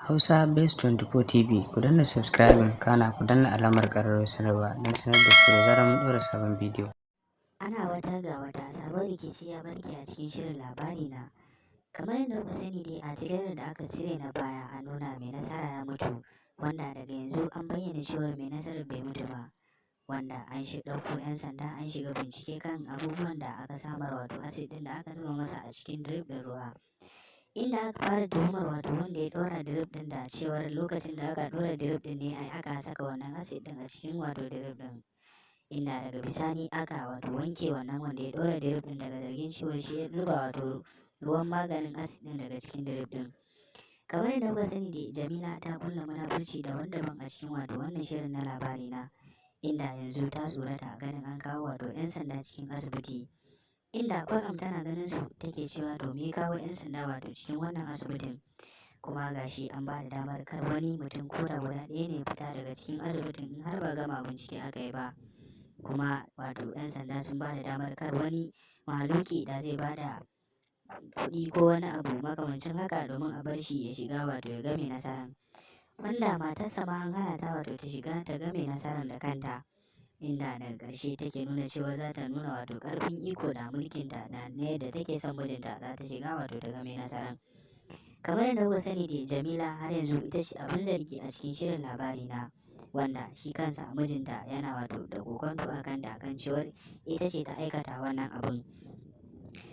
Hausa Base 24 TV, ku danna subscribing, kana ku danna alamar ƙararrawar sanarwa don sanar da ku da zarar mun ɗora sabon bidiyo. Ana wata ga wata, sabon rikici ya barke a cikin shirin Labari Na. Kamar yadda kuka sani dai, a trailer da aka cire na baya an nuna Mai Nasara ya mutu, wanda daga yanzu an bayyana cewar Mai Nasarar bai mutu ba. Wanda an shi ɗauko 'yan sanda an shiga bincike kan abubuwan da aka samar, wato acid ɗin da aka zuba masa a cikin drip ɗin ruwa. Inda aka fara tuhumar wato wanda ya ɗora drip ɗin da cewar lokacin da aka ɗora drip ɗin ne ai aka saka wannan acid ɗin a cikin wato drip ɗin. Inda daga bisani aka wato wanke wannan wanda ya ɗora drip ɗin daga zargin cewar shi ya ɗiba wato ruwan maganin acid ɗin daga cikin drip ɗin. Kamar yadda kuka sani dai, Jamila ta kulla munafurci daban-daban a cikin wato wannan shirin na Labari Na, inda yanzu ta tsorata ganin an kawo wato 'yan sanda cikin asibiti. Inda kwatsam tana ganin su take cewa, to, me kawo 'yan sanda wato cikin wannan asibitin? Kuma gashi an ba da damar kar wani mutum ko da guda ɗaya ne fita daga cikin asibitin in har ba gama bincike aka yi ba. Kuma wato 'yan sanda sun ba da damar kar wani mahaluki da zai ba da kuɗi ko wani abu makamancin haka domin a bar shi ya shiga wato ya ga Mai Nasaran. Wanda matarsa ma an hana ta wato ta shiga ta ga Mai Nasaran da kanta. Inda daga ƙarshe take nuna cewa za ta nuna wato ƙarfin iko da mulkinta da na yadda take son mijinta, za ta shiga wato ta ga Mai Nasaran. Kamar yadda kuka sani dai, Jamila har yanzu ita ce abin zargi a cikin shirin Labari Na. Wanda shi kansa mijinta yana wato da kokonto a kanta kan cewar ita ce ta aikata wannan abun.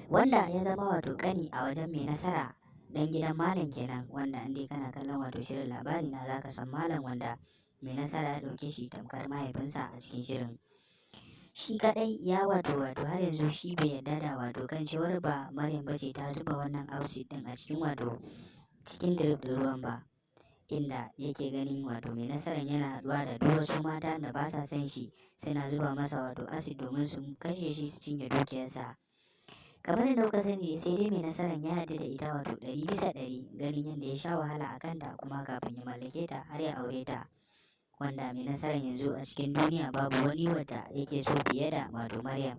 Wanda ya zama wato ƙani a wajen Mai Nasara, dan gidan Malam kenan, wanda in dai kana kallon wato shirin Labari Na zaka san Malam, wanda Mai Nasara ya ɗauke shi tamkar mahaifinsa a cikin shirin. Shi kaɗai ya wato har yanzu shi bai yarda da wato kan cewar ba Maryam bace ta zuba wannan acid ɗin a cikin wato cikin drip ɗin ruwan ba. Inda yake ganin wato Mai Nasaran yana haɗuwa da duk wasu mata da ba sa son shi, suna zuba masa wato acid domin su kashe shi su cinye dukiyarsa. Kamar yadda kuka sani, sai dai Mai Nasaran ya yarda da ita wato 100%, ganin yadda ya sha wahala a kanta kuma kafin ya mallake ta har ya aure ta. Wanda Mai Nasaran yanzu a cikin duniya babu wani wadda yake so fiye da wato Maryam.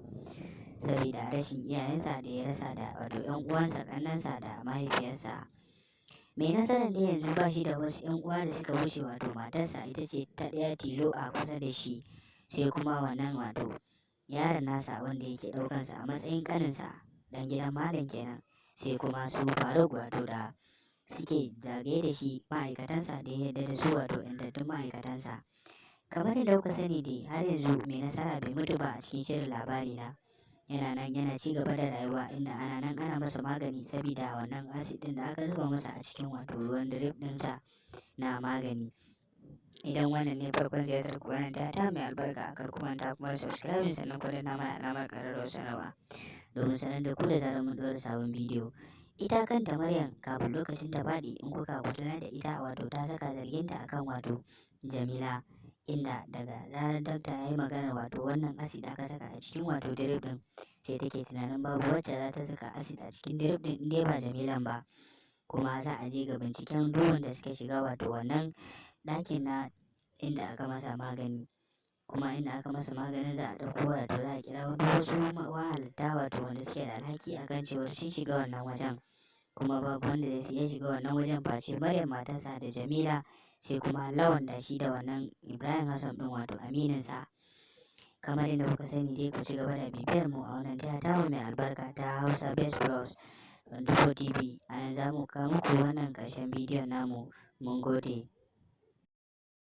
Saboda rashin iyayensa da ya rasa da wato 'yan uwansa, ƙannensa da mahaifiyarsa. Mai Nasaran dai yanzu ba shi da wasu 'yan uwa da suka wuce wato matarsa, ita ce ta ɗaya tilo a kusa da shi, sai kuma wannan wato yaron nasa wanda yake ɗaukansa a matsayin ƙaninsa, ɗan gidan Malam kenan, sai kuma su Faruk wato da suke zagaye da shi, ma'aikatansa da ya yarda da su, wato ‘yantattun ma'aikatansa. Kamar yadda kuka sani dai, har yanzu Mai Nasara bai mutu ba a cikin shirin Labari Na. Yana nan yana ci gaba da rayuwa, inda ana nan ana masa magani sabida wannan acid ɗin da aka zuba masa a cikin wato ruwan drip ɗinsa na magani. Idan wannan ne farkon ziyartar ku wannan ta mai albarka, kar ku manta kuma subscribe, sannan ku danna mana alamar ƙararrawar sanarwa domin sanar da ku da zarar mun ɗora sabon bidiyo. Ita kanta Maryam, kafin lokacin ta faɗi, in kuka kula da ita, wato ta saka zarginta akan wato Jamila, inda daga ranar dakta ya yi maganar wato wannan acid aka saka a cikin wato drip ɗin, sai take tunanin babu wacce za ta saka acid a cikin drip ɗin in dai ba Jamilan ba. Kuma za a je ga binciken duk wanda suka shiga wato wannan ɗakin na inda aka masa magani. Kuma inda aka masa maganin za a ɗauko, wato za a kira duk wasu mahalarta wato wanda suke da alhaki akan cewar sun shiga wannan wajen. Kuma babu wanda zai iya shiga wannan wajen face Maryam matarsa da Jamila, sai kuma Lawan da shi da wannan Ibrahim Hassan ɗin, wato amininsa. Kamar yadda kuka sani dai, ku ci gaba da bibiyar mu a wannan tasha tamu mai albarka ta Hausa Best Plus 24 TV. A nan za mu kawo muku wannan ƙarshen bidiyon namu. Mun gode.